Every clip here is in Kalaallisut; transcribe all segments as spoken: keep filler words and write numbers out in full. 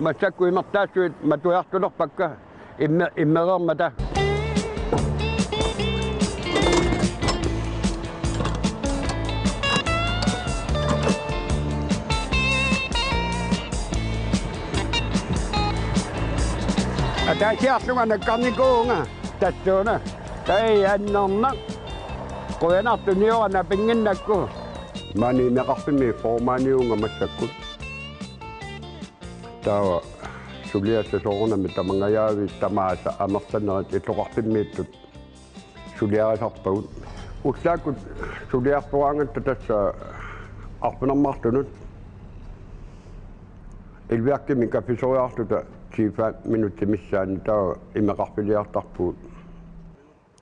Massakkut imertaassuit matujartulerpakka imme-, immereermata. Ataasiarlunga nakkarnikuuvunga tassuuna. Ai, annerneq. Qujanartumik niora napinnginnakku. Maani imeqarfimmi formandiuvunga massakkut. Taava suliassat soorunami tamangajaavit tamaasa amerlanerit illoqarfimmiittut suliarisarpagut. Ullaakkut suliartoraangatta tassa arfineq-marlunut Elværkimi kaffisoriarluta ti-femten minutsit missaanni taava imeqarfiliartarpugut.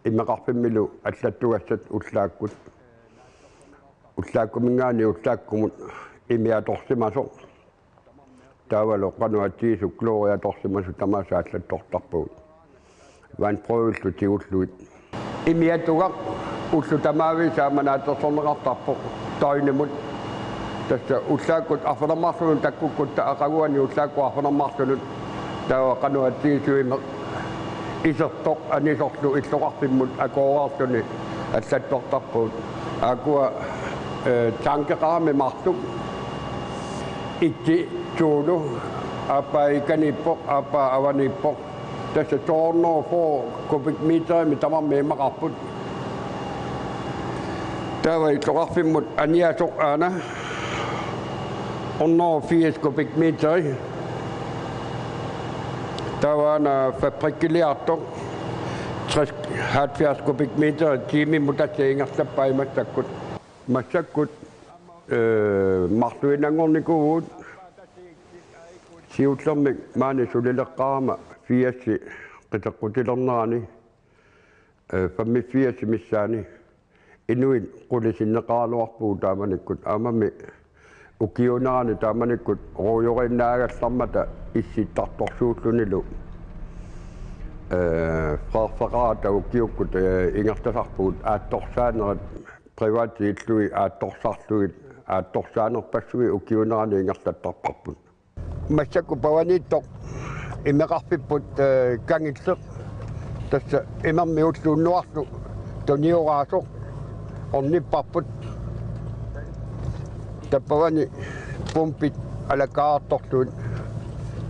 Imeqarfimmilu allattugassat ullaakkut. Ullaakkuminngaanniit ullaakkumut imi atorsimasoq. Taavalu qanoq atsigisut klori atorsimasut tamaasa allattortarpagut. Vandprøvellu tigullugit. Imi atugaq ullut tamaviisa aamma naatsorsorneqartarpoq døgnimut. Tassa ullaakkut arfineq-marlunut takkukkutta aqaguani ullaakkut arfineq-marlunut. Taava qanoq atsigisut imeq isertoq anisorlu illoqarfimmut akuereerluni allattortarpagut. Aakkua, eh, tankeqarami marluk. Itsi tuulu, aappaa ikaniippoq, aappaa avaniippoq. Tassa to hundrede og fyrre kubikmeterimik tamarmik imaqarput. Taava illoqarfimmut aniasoq aana hundrede og firs kubikmeteri. Taava aana fabrikkiliartoq tres, halvfjerds kubikmeter tiimimmut tassa ingerlappaa massakkut. Massakkut, eh, marluinnanngornikuuvugut. Siullermik maani sulileqqaarama firsit qiteqqutilernerani, eh, femogfirs missaani inuit qulisinneqaraluarpugut taamanikkut, aammami ukiuunerani taamanikkut ruujoriinnaagallarmata issittartorsuullunilu, eh, freerfeqarata ukiukkut, eh, ingerlasarpugut aattorsaanerit. Privatit illui aattorsarlugit aattorsaanerpassuit ukiuunerani ingerlattarparput. Massakkut pavaniittoq imeqarfipput, eh, kangilleq. Tassa imermik ulloq unnuarlu tunioraasoq ornipparput. Tappavani pumpit alakkaartorlugit.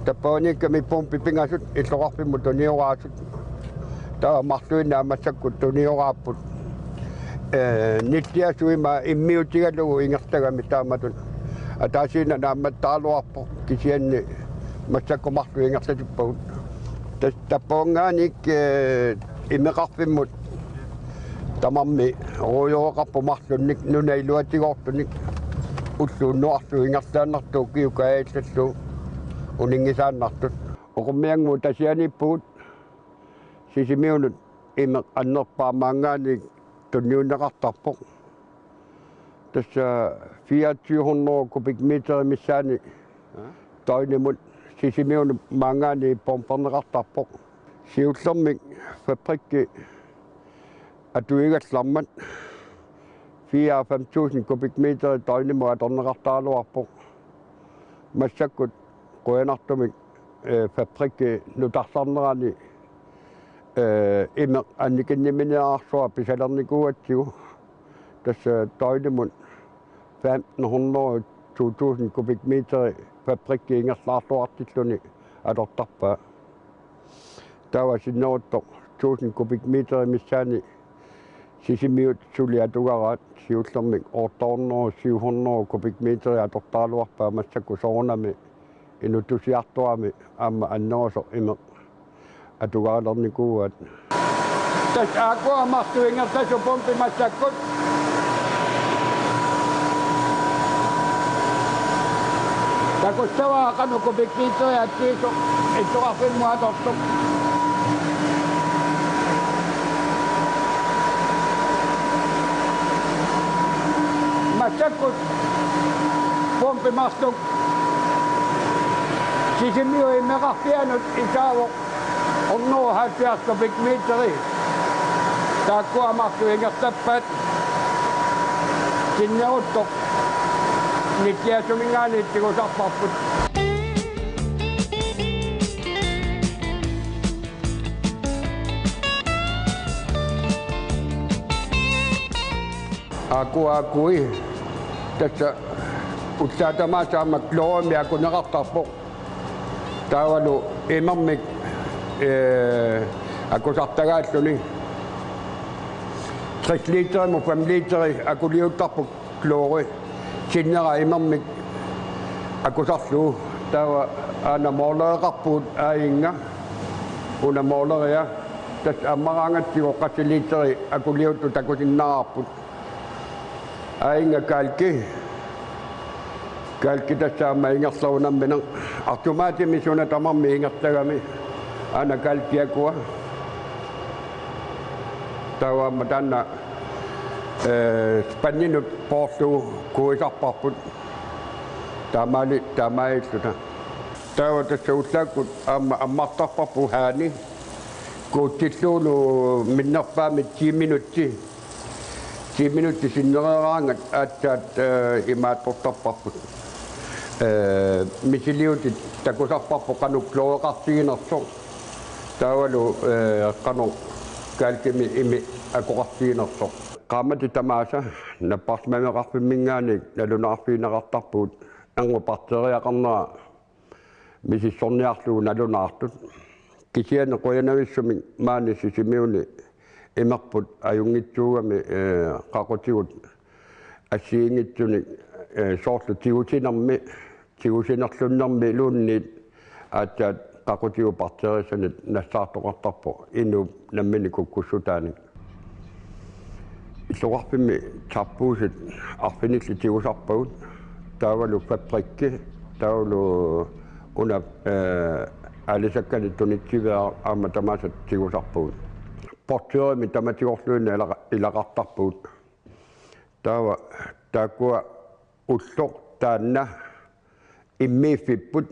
Tappavaniikkami pumpit pingasut illoqarfimmut tunioraasut. Taava marluinnaat massakkut tunioraapput. Eh, nilliasuima immiutigalugu ingerlagami taamatut. Ataasiinnaq naammattaraluarpoq kisianni massakkut marluk ingerlatippagut. Tas-, tappavanngaanniit, eh, imeqarfimmut tamarmik ruujoreqarput marlunnik nunap iluatigoortunik ulloq unnuarlu ingerlaannartut ukiut kaajallallugu uninngisaannartut. Oqummiannguup tasianiippugut Sisimiunut imeq annerpaaq maanngaanniit tunniunneqartarpoq. Tassa fireogtyve hundrede kubikmeter missaani døgnimut Sisimiunut maanngaanniit pumperneqartarpoq. Siullermik fabrikki atuigallarmat fire-fem tusind kubikmeter døgnimut atorneqartaraluarpoq. Massakkut qujanartumik, eh, fabrikki nutarsarnerani, eh, imeq annikinnimineraarsuaq pisalernikuugatsigu. Tassa døgnimut femten hundrede, to tusind kubikmeteri fabrikki ingerlaarluartilluni atortarpaa. Taava sinneruttoq tusind kubikmeteri missaani Sisimiut suli atugaraat, siullermik otte hundrede, syv hundrede kubikmeteri atortaraluarpaa massakkut soorunami inutusiartorami aamma annerusoq imeq atugarilernikuuaat. Tassa aakkua marluk ingerlasut pumpi massakkut. Takussavara qanoq kubikmeteriat atsigisoq illoqarfimmut atortoq. Massakkut pumpi marluk Sisimiut imeqarfianut isaavoq hundrede og halvfjerds kubikmeteri. Taakkua marluk ingerlappaat sinneruttoq nilliasuminngaanniit tigusarparput. Aku akui, tassa ullaat tamaasa aamma klorimik akuneqartarpoq. Taavalu imermik, ee, akusartagaalluni. Tres literimut fem literi akuliuttarpoq klori. Sinnera imermik akusarlugu. Taava aana målereqarpugut aajinnga. Una måleria. Tassa ammaraangatsigu qassit literit akuliuttut takusinnaavarput. Aajinnga kalki. Kalki tassa aamma ingerlarup nammineq. Artumaatimi suna tamarmi ingerlagami. Aana kalkiakua. Taava aamma taanna, ee, spandinut poorlugu kuisarparput. Taamaali-, taamaalilluta. Taava tassa ullaakkut aamma ammartarparput haani. Kuutsillugu minnerpaamik ti minutsi. Ti minutsi sinnereeraangat aatsaat, ee, imaattortarparput. Ee, misiliutit takusarparput qanoq kloreqartiginersoq. Taavalu, ee, qanoq kalkimi imi akoqartiginersoq. Qaammatit tamaasa napparsimaveqarfimminngaanniit nalunaarfigineqartarpugut erngup bakteriaqarnera misissorniarlugu nalunaartut. Kisianni qujanavissumik maani Sisimiuni imerput ajunngitsuugami, ee, qaqutigut assigiinngitsunik, ee, soorlu tigusinermi, tigusinerlunnermiluunniit aatsaat qaqutigut bakteriasanik nassaartoqartarpoq inuup nammineq kukkussutaanik. Illoqarfimmi tappuusit arfinillit tigusarpagut, taavalu fabrikki, taavalu una, ee, aalisakkanik tunitsiviaq aamma tamaasa tigusarpagut. Portørimik tamatigorluinnaq ilaqa-, ilaqartarpugut. Taava taakkua ulloq taanna immiiffipput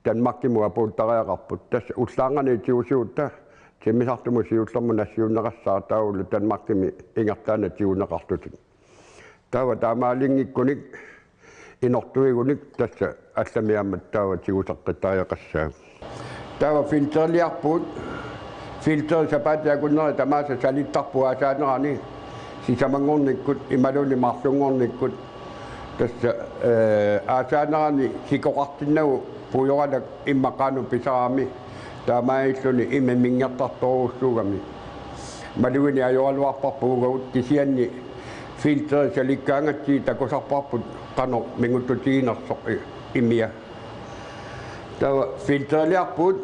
Danmarkimut apuuttariaqarput. Tassa ullaarnganiit tigusigutta timmisartumut siullermut nassiunneqassaaq taavalu Danmarkimi ingerlaannaq tiguneqarlutik. Taava taamaaliinngikkunik inortuigunik tassa allamik aamma taava tiguseqqittariaqassaagut. Taava filteriliarpugut. Filteri sapaatip akunneri tamaasa salittarput aasaanerani sisamanngornikkut imaluunniit marlunngornikkut. Tassa, ee, aasaanerani sikoqartinnagu pujoralak immaqa qanoq pisarami. Taamaalilluni imi minngertartorujussuugami. Malugineq ajoraluarparput uagut kisianni filteri salikkaangatsigit takusarparput qanoq mingutsutiginersoq i-, imia. Taava filteriliarpugut.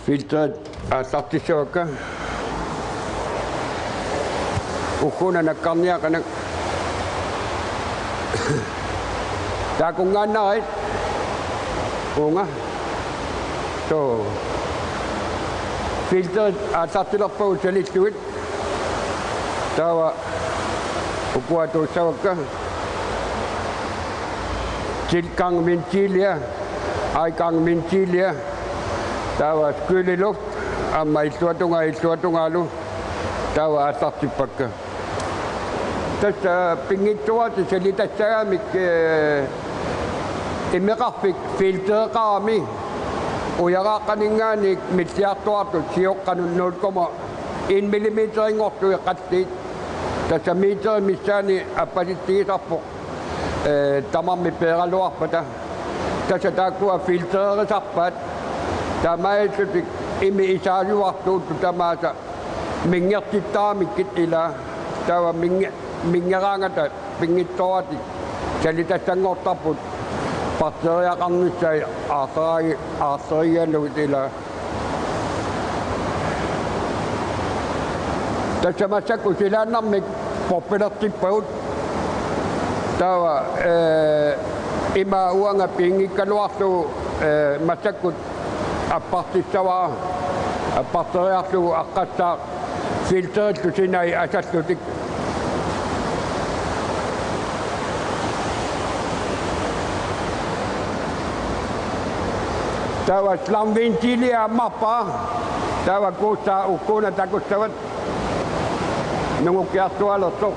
Filterit aallartissavakka. Ugguuna nakkarniaqinaq. Taakkunngaannarit. Uunga. Soo. Filterit aallartilerpagut salillugit. Taava ukua tuussavakka. Tilgang ventilia, adgang ventilia. Taava skyllede luft, aamma illuatungaa, illuatungaalu. Taava aallartippakka. Tassa pinngitsooratik salitassagamik, ee, imeqarfik filtereqarami ujaraaqqaninngaanniit milliartuartut sioqqanut nul komma en millimeterinngortut qalliit. Tassa meterit missaanni appasitsigisarpoq, ee, tamarmik peeraluarpata. Tassa taakkua filtererisarpaat. Taamaalillutik imi isaajuartuuttut tamaasa minngertittaramikkit ilaa. Taava minnge-, minngeraangata pinngitsooratik salitassanngortarput bakteriaqarnissai aarleraagi-, aarlerigalugit ilaa. Tassa massakkut silaannarmik poppilertippagut. Taava, ee, ima uanga piinngikkaluarlugu, ee, massakkut appartissavara, apparteriarlugu aqqassaaq filterillu sinai asallutik. Taava slamventilia ammarpaa. Taava kuussaa ugguuna takussavat. Nungukkiartualersoq.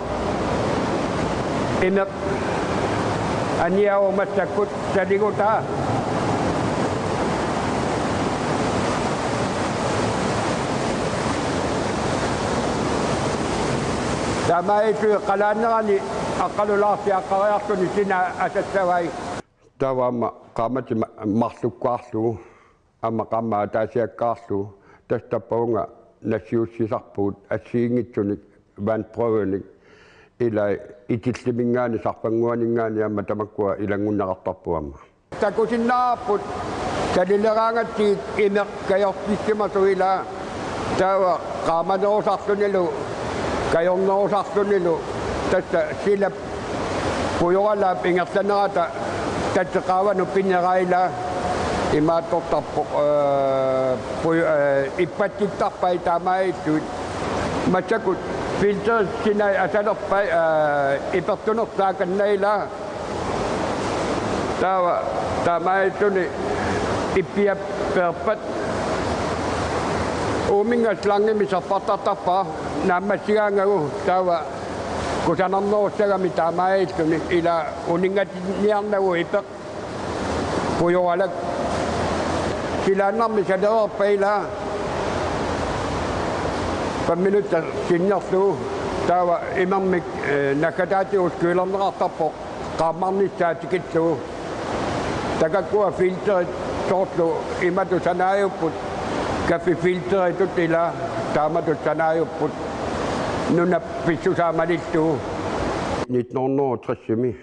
Imeq aniaavoq massakkut saligutaa. Taamaalilluni qalaannerani aqqalulaarsiaqqariarluni sina asassavai. Taava aamma qaammatit ma-, marlukkaarlugu aamma qaammat ataasiakkaarlugu, tassa tappavunga nassiussisarpugut assigiinngitsunik vandprøvenik, ila Itilliminngaanniit Sarfannguaninngaanniit aamma tamakkua ilanngunneqartarput aamma. Takusinnaavarput salileraangatsigit imeq kajortissimasoq, ila taava qaamanerusarlunilu kajornerusarlunilu, tassa silap pujoralaap ingerlanerata tatsip qaavanut pineraa, ila imaattortarpoq, eh, puju-, eh, ippatsittarpai taamaalilluni. Massakkut filterit sinai asalerpai, eh, ipertunersaakkanna, ila taava taamaalilluni ippiap peerpat uuminnga slangimik serpartartarpara naammassigaangagu, taava kusanarnerussagami taamaalilluni, ila uninngatinniarnagu ipeq pujoralak. Silaannarmi salereerpai, ila fem minutter sinnerlugu taava imermik, eh, naggataatigut skylerneqartarpoq qaammarnissaa tikillugu. Takakkua filterit soorlu imatut sanaajupput, kaffifilteritut, ila taamatut sanaajupput nunap pissusaa malillugu. Nitten hundrede og tres-imi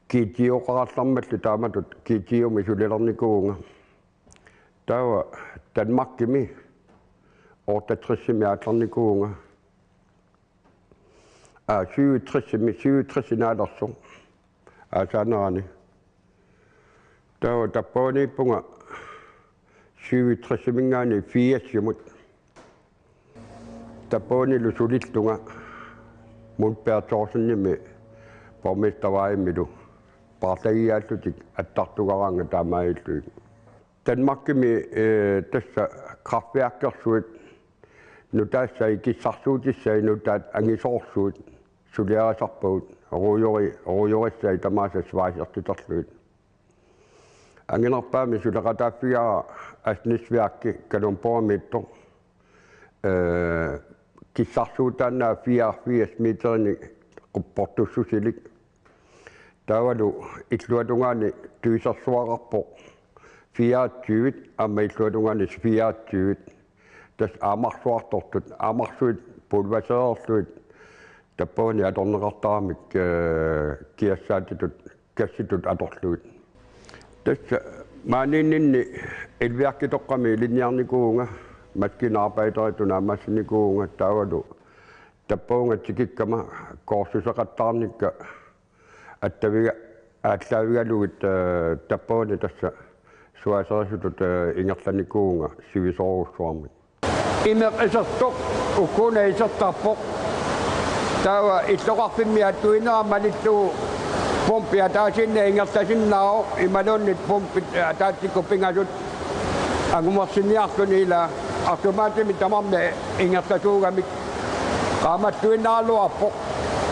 G T O-qarallarmalli taamatut G T O-mik sulilernikuuvunga. Taava Danmarkimi otteogtres-imi aallarnikuuvunga. Aa, syvogtres-imi, syvogtres-imi naalersoq aasaanerani. Taava tappavaniippunga syvogtres-iminngaanniit firsimut. Tappavanilu sulillunga Munch Berthelsenimi borgmestervejimilu. Paarlagiaallutik attartugaraannga taamaalillugit. Danmarkimi, eh, tassa kraftværkersuit, nutaassaat kissarsuutissai nutaat angisoorsuit suliarisarpagut, røgeri-, røgerissai tamaasa svejsertiterlugit. Anginerpaamik suleqataaffigaara Asnæsværki Kalundborgimiittoq, eh, kissarsuutaannaat fireogfirs meterinik qupportussusilik. Taavalu illuatungaani tøjsersuaqarpoq fireogtyve, aamma illuatungaani fireogtyve. Tassa aamarsuartortut, aamarsuit pulveriseerlugit tappavani atorneqartaramik, eh, kiassaatitut, gassitut atorlugit. Tassa maaniinninni elværkitoqqami ilinniarnikuuvunga, maskinarbejderitut naammassinikuuvunga, taavalu tappavunga tikikkama kursuseqattaarnikka attaviga-, aallaavigalugit, eh, tappavani tassa svejserisutut, eh, ingerlanikuuvunga sivisoorujussuarmik. Imeq isertoq, ukkuuna isertarpoq. Taava illoqarfimmi attuinerata malillugu pumpi ataasiinnaq ingerlasinnaavoq, imaluunniit pumpit ataatsikkut pingasut angumersinniarluni, ila artumaatimik tamarmik ingerlasuugamik. Qaammattuinnaraluarpoq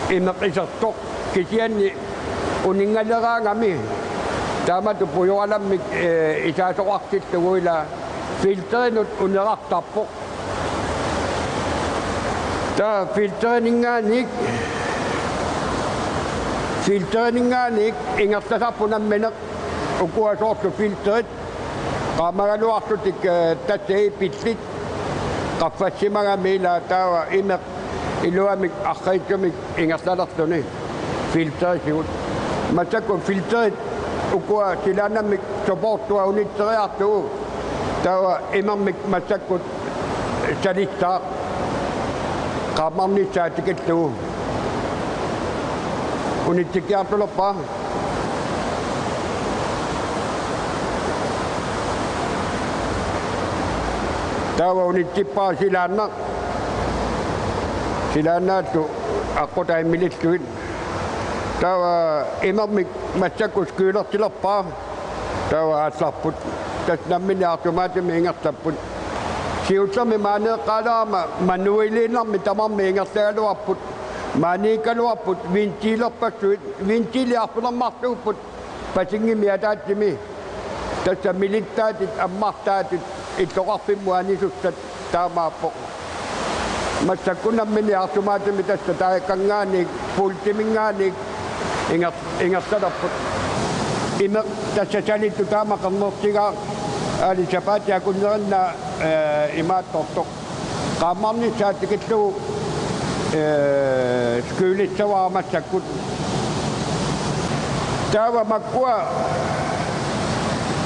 imeq isertoq, kisianni uninngaleraangami taamatut pujoralammik, eh, isaasoqartillugu, ila filterinut unerartarpoq. Taava filterininngaanniit, filterininngaanniit ingerlasarput nammineq, ukua soorlu filterit qaamagaluarlutik, eh, tassa ipillit qaffassimagami, ila taava imeq iluamik arriitsumik ingerlalerluni filterisigut. Massakkut filterit ukua silaannamik supoortua unitseriarlugu, taava imermik massakkut salissaaq qaammarnissaa tikillugu. Unitsikkiartulerpara. Taava unitsippara silaannaq. Silaannaallu aqqutaat imilillugit. Taava imermik massakkut skylertilerpara. Taava aallarput. Tassa nammineq artumaatimik ingerlapput. Siullermik maani eqqaalerama manueliinermik tamarmik ingerlagaluarput. Maaniikkaluarput ventilerpassuit, ventilit arfineq-marluupput pasinngimi ataatsimi. Tassa milittaatit ammartaatit illoqarfimmut anisussat, taamaappoq. Massakkut nammineq artumaatimi tassa taakanngaanniit pultiminngaanniit inger-, ingerlalerput. Imeq tassa salittut taama qernertigaaq, aali sapaatip akunnerinnaani, ee, imaattortoq. Qaammarnissaa tikillugu, ee, skylissavara massakkut. Taava makkua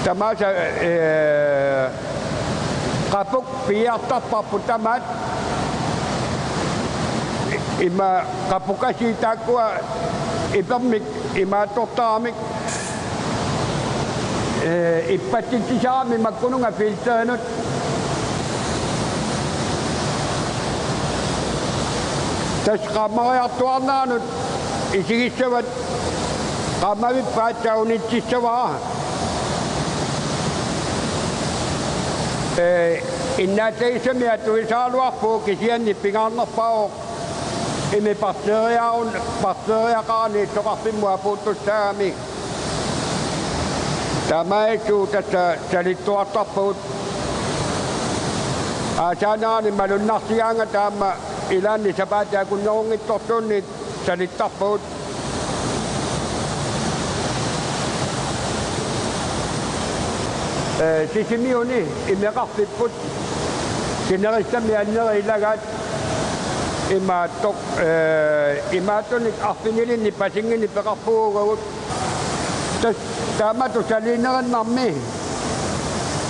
tamaasa, ee, qapuk piiartarparput tamaat. Ima qapukasiit taakkua ipermik imaattortaramik, ee, ippassitsisarami makkununnga filterinut. Tassa qaammariartuarneranut isigissavat qaammavippaat taava unitsissavara. Ee, innaatsagissamik atuisaraluarpugut kisianni pingaarnerpaavoq imeq bakteriaarun-, bakteriaqarani illoqarfimmut apuuttussaagami. Taamaattoq tassa salittuartarpagut. Aasaanerani malunnarsigaangat taama ilaanni sapaatip akunnerunngitsorsuunnit salittarpagut. Ee, Sisimiuni imeqarfipput sinerissami anneri ilagaat imaattoq, ee, imaattunik arfinilinnik Pasinnginik peqarpugut. Tas-, taamatut saliinerinnarmi,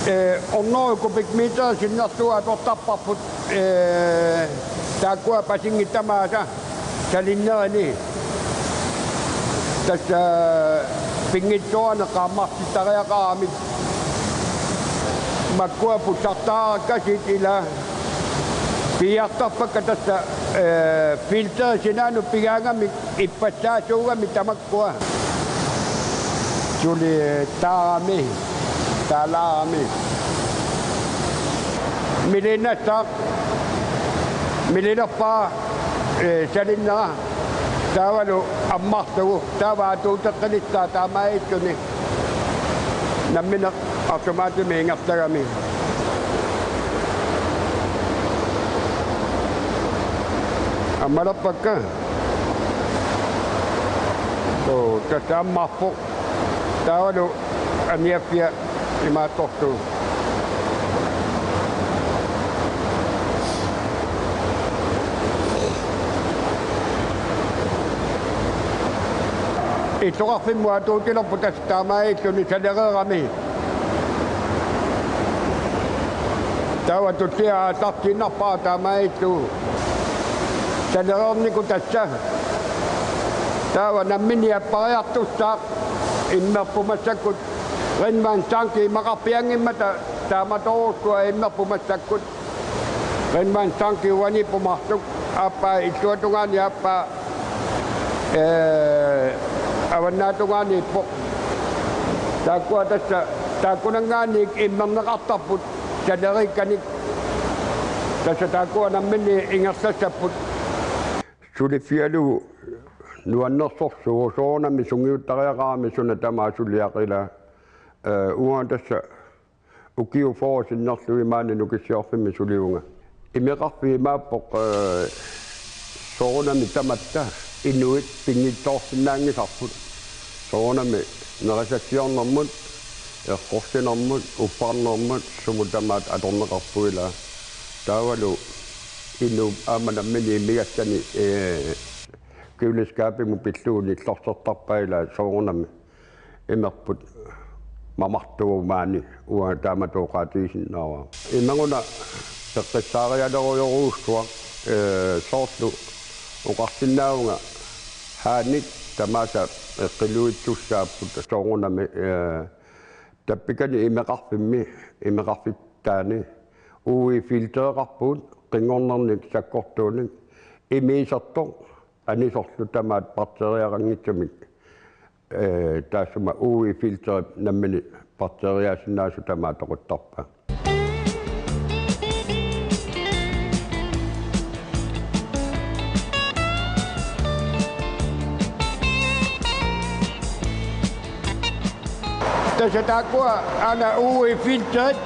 ee, hundrede kubikmeter sinnerlugu atortarparput, ee, taakkua Pasinngit tamaasa salinnerini. Tassa pinngitsoorani qaammartittariaqaramik. Makkua putsartaarakkasiit ila piiartarpakka tassa, ee, filteri sinaanut pigaangamik ippassaasuugami tamakkua. Suli taarami, taalaarami. Miliinnassaaq, mililerpaa, ee, salinnera, taavalu ammarlugu, taava atuuteqqilissaaq taamaalilluni nammineq artumaatimi ingerlagami. Ammalerpakka. Suu, tassa ammarpoq. Taavalu aniaffia imaattorsuuvoq. Illoqarfimmut atuutilerpoq tassa taamaalilluni salereerami. Taava tullia aasaartiinnarpara taamaalillugu. Salereernikuuvoq tassa. Taava nammineq appariartussaaq immerput massakkut. Rengøringstanki imaqarpianngimmata taamatoorujussuaq immerput massakkut. Rengøringstanki uaniippoq marluk, aappaa illuatungaani aappaa, ee, avannaatungaaniippoq. Taakkua tassa taakkunanngaanniit immerneqartarput saleriikkanik. Tassa taakkua nammineq ingerlassapput. Suliffigalugu nuannersorsuuvoq soorunami sungiuttariaqarami suna tamaat suliaq ilaa. Ee, uanga tassa ukiut fyrre sinnerlugit maani Nukissiorfimmi sulivunga. Imeqarfik imaappoq, ee, soorunami tamatta inuit pinngitsoorsinnaanngisarput. Soorunami nerisassiornermut, eqqorsinermut, uffarnermut, sumut tamaat atorneqarput ilaa. Taavalu inuup aamma nammineq imigassani, ee, køleskabimut pillugu nillorsertarpai ilaa soorunami. Imerput mamartuuvoq maani uanga taamatut oqaatigisinnaavara. Imaannguna peqqissaarialerujorujussuaq, ee, soorlu oqarsinnaavunga haanik tamaasa eqqiluitsussaapput soorunami, ee, tappikani imeqarfimmi, imeqarfittaani U V-filtereqarpugut qinngornernik sakkortuunik imiisertoq anisorlu tamaat bakteriaqanngitsumik. Ee, taassuma U V-filterip nammineq bakteriaasinnaasut tamaat toquttarpaa. Tassa taakkua aana U V-filterit.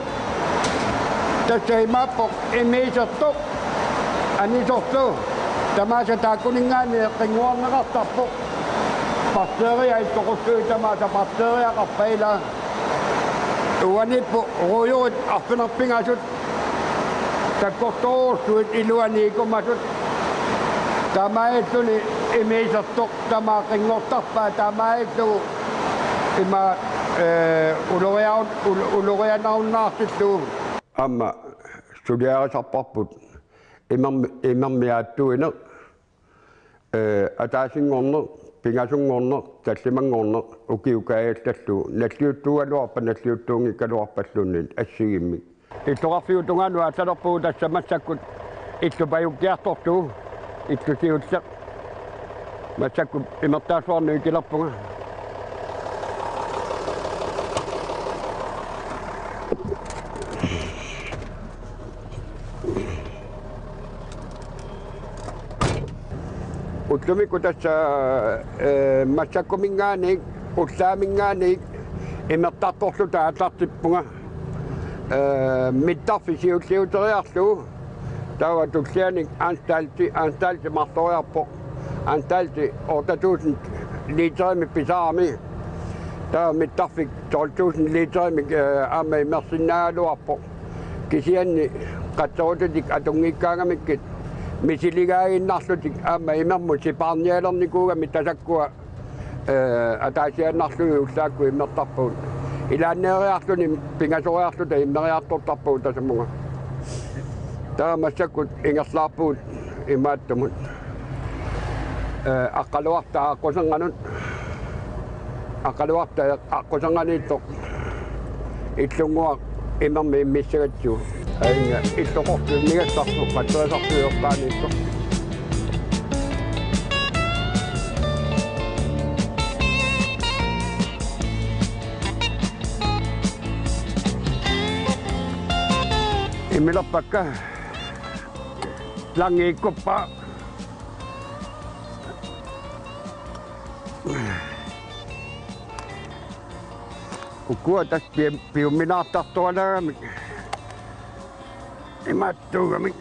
Tassa imaappoq imiisertoq. Anisorlu tamaasa taakkuninngaanniit qinnguarneqartarpoq. Bakteeriat illoqarlugit tamaasa bakteeriaqarpat ilaa. Uaniippoq ruujurit arfineq-pingasut takkortoorujussuit iluaniikkumasut. Taamaalilluni imiisertoq tamaat qinngortarpaat taamaalillugu ima, ee, uloriarun-, ul-, ulorianarunnaartillugu. Aamma suliarisarparput imermi-, imermiaattuineq, ee, ataasinngorneq, pingasunngorneq, tallimanngorneq, ukiukaajallalluu, nalliuttuugaluarpat, nalliuttuunngikkaluarpalluunniit assigiimmik. Illoqarfiup tungaanut aallalerpugut tassa massakkut illup pajukkiartorlugu, illup siulleq. Massakkut imertaassuarnik ikilerpunga. Ullumikkut tassa, ee, massakkuminngaanniit, ullaaminngaanniit imertartorluta aallartippunga. Ee, mittarfik siulliuteriarlugu. Taava tullianik anstalti, anstalti marloriarpoq. Anstalti otte tusind literimik pisarami. Taava mittarfik tolv tusind literimik, ee, aamma imersinnaagaluarpoq. Kisianni qatserutitik atunngikkaangamikkit misiligaaginnarlutik aamma imermut sipaarnialernikuugamik tasakkua, ee, ataasiaannarlugit ullaakkut imertarpagut. Ilaanneeriarluni pingasoriarluta immeriartortarpagut tasamunga. Taava massakkut ingerlaarpugut imaattumut. Ee, Aqqaluartaaq aqquserngannut. Aqqaluartaaq aqquserngannittoq Illunnguaq imermik immissagatsigu. Aajuna illoqarfiup migassarlu qatserisarlu eqqaaniittoq. Immilerpakka. Slangi ikkuppaa. Ukua tassa pi-, piumminaartartualaamik. Imaattuugamik.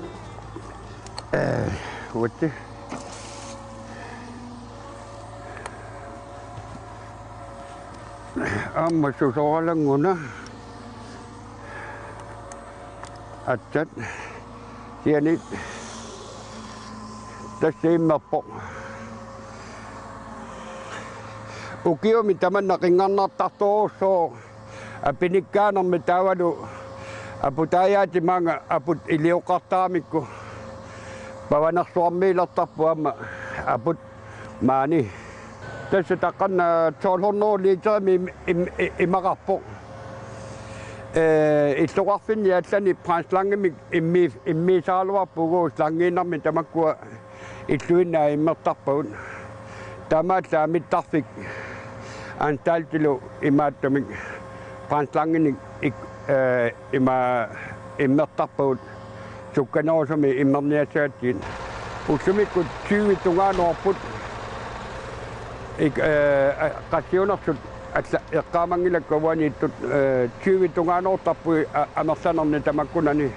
Ee, uatsi. Aamma susoralannguna. Atsat. Sianit. Tassa immerpoq. Ukiumi tamanna qinngarnartartorujussuuvoq. Apinikkaanermi taavalu aputaajaatit maanga aput ilioqqartaramikku. Pavanersuarmiilertarput aamma aput maani. Tassa taqqanna tolv hundrede literimik im-, im-, i-, imaqarpoq. Ee, illoqarfinni allani brandslangemik immi-, immiisaraluarpugut slangiinnarmik tamakkua illuinnaat immertarpagut. Taamaallaat mittarfik anstaltilu imaattumik brandslangenik ik-, ee, ima immertarpagut sukkanerusumik immerniassagatsigit. Ullumikkut tyve tungaanoorput. Ik-, ee, a-, qassiunersut alla eqqaamanngilakka uaniittut, ee, tyve tungaanoortarput a-, amerlanerni tamakkunani.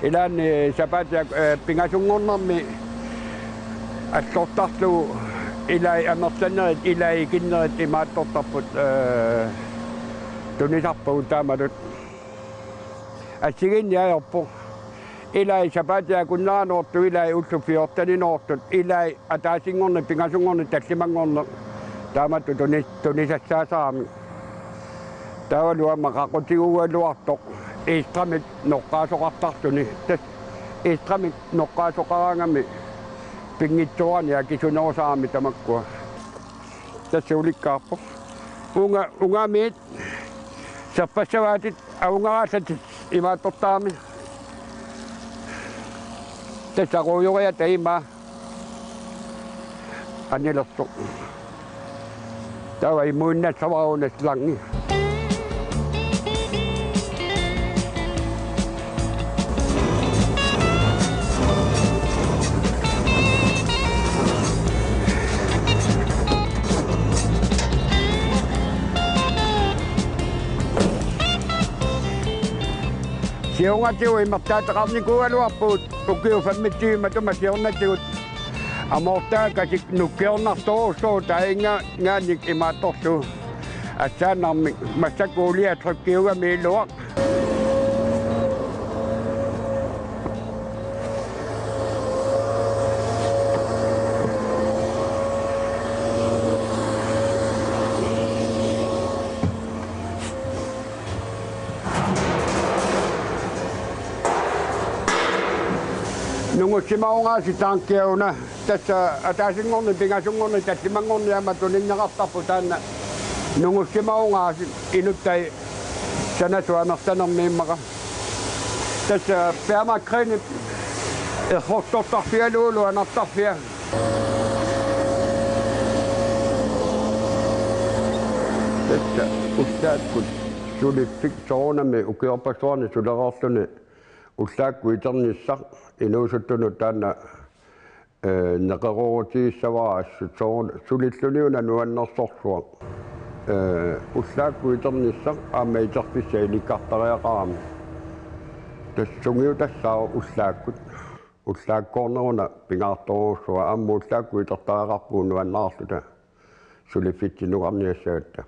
Ilaanni sapaatip-, ee, pingasunngornermi allortarlugu ilai amerlanerit, ilai ikinnerit imaattortarput, ee, tunisarpagut taamatut. Assigiinneq ajorpoq. Ilai sapaatip akunneraanoortut, ilai ullut fjorteninoortut, ilai ataasinngorneq, pingasunngorneq, tallimanngorneq. Taamatut tuni-, tunisassaasarami. Taavalu aamma qaqutiguugaluartoq. Ekstramik noqqaasoqartartuni. Tassa ekstramik noqqaasoqaraangami pinngitsoorani akisunerusarami tamakkua. Tassa ulikkaarpoq. Unga-, ungamiit serpassavaatit avungaraallatit imaattortarami. Tassa ruujoriata ima anilersoq. Taava imuinnassavara una slangi. Siornatigut imertaateqarnikuugaluarpugut ukiut femogtyve matuma siornatigut amoortaakasik nukkiornartorujussuuvoq taanna ingaannik imaattorlugu assaannarmik massakkut ulia trykkiugami iluaq. Nungussimavunga aasiit tankia una. Tassa ataasinngorneq, pingasunngorneq, tallimanngorneq aamma tuninneqartarpoq taanna. Nungussimavunga aasiit inuttai sanasut amerlanermi immaqa. Tassa permakreni errortortarfigalugu luanartarfia. Tassa ullaakkut suliffik soorunami ukiorpassuarni sulereerluni ullaakkut iternissaq inuusuttunut taanna, eh, neqeroorutigissavara assut soorunami sulilluni una nuannersorsuaq. Eh, ullaakkut iternissaq aamma iterfissaq ilikkartariaqarami. Tassa sungiutassaavoq ullaakkut. Ullaakkoorneruna pingaartorujussuaq aamma ullaakkut itertariaqarpugut nuannaarluta suliffitsinukarniassagatta.